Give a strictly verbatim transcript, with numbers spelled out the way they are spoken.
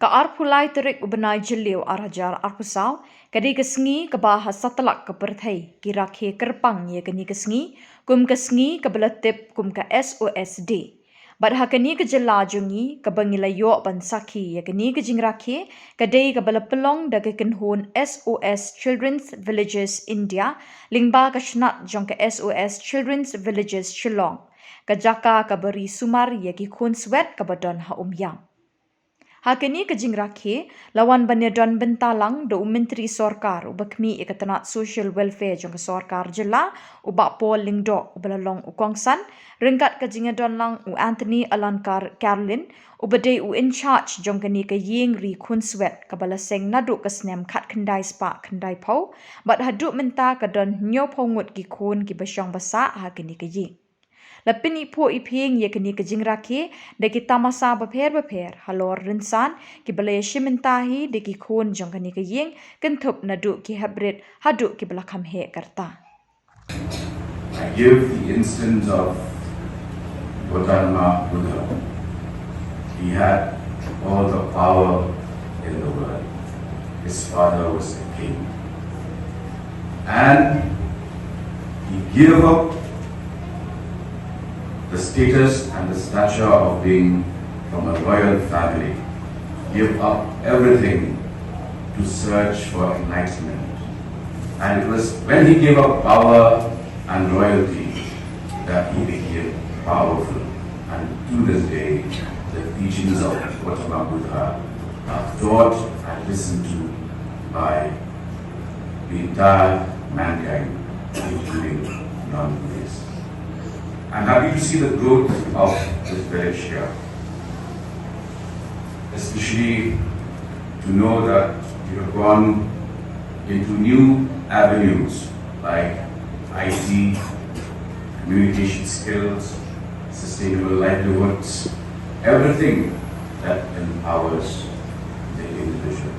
Ka arphew lai tarik u bnai Jylliew ar hajar arphew saw, ka dei ka sngi kaba ha satlak ka pyrthei ki rakhe kyrpang ïa kane ka sngi, kum ka sngi kaba la tip kum ka S O S Day. Bad ha kane ka jylla jong ngi, kaba ngi la ïoh ban sakhi ïa kane ka jingrakhe, ka dei kaba la pynlong da ka kynhun S O S Children's Villages India, lyngba ka shnat jong ka S O S Children's Villages Shillong, ka jaka kaba ri sumar ïa ki khun swet kaba don ha Umïang. Ha kane ka jingrakhe, la wan ban ïadon bynta lang da u Myntri Sorkar uba khmih ïa ka tnat Social Welfare jong ka Sorkar Jylla, u Bah Paul Lyngdoh, uba la long u kongsan, ryngkat ka jingïadon lang u Anthony Alankar Carlin, uba dei u in charge jong kane ka ïing ri khun swet kaba la seng naduh ka snem khatkhyndai spah khyndaiphew, bad haduh mynta ka don hynñiewphew ngut ki khun kiba shong ba sah ha kane ka ïing. La pyniphuh iphieng ïa kane ka jingrakhe da ki tamasa bapher bapher halor rynsan, kiba la ïashim bynta hi da ki khun jong kane ka ïing, kynthup naduh ki heprit haduh kiba la kham heh ka rta. I give the instance of Gautama Buddha. He had all the power in the world. His father was a king. And he gave up the status and the stature of being from a royal family, gave up everything to search for enlightenment. And it was when he gave up power and royalty that he became powerful. And to this day, the teachings of Gautama Buddha are taught and listened to by the entire mankind, including non-Buddhists. I'm happy to see the growth of this village here, especially to know that you have gone into new avenues like I T, communication skills, sustainable livelihoods, everything that empowers the individual.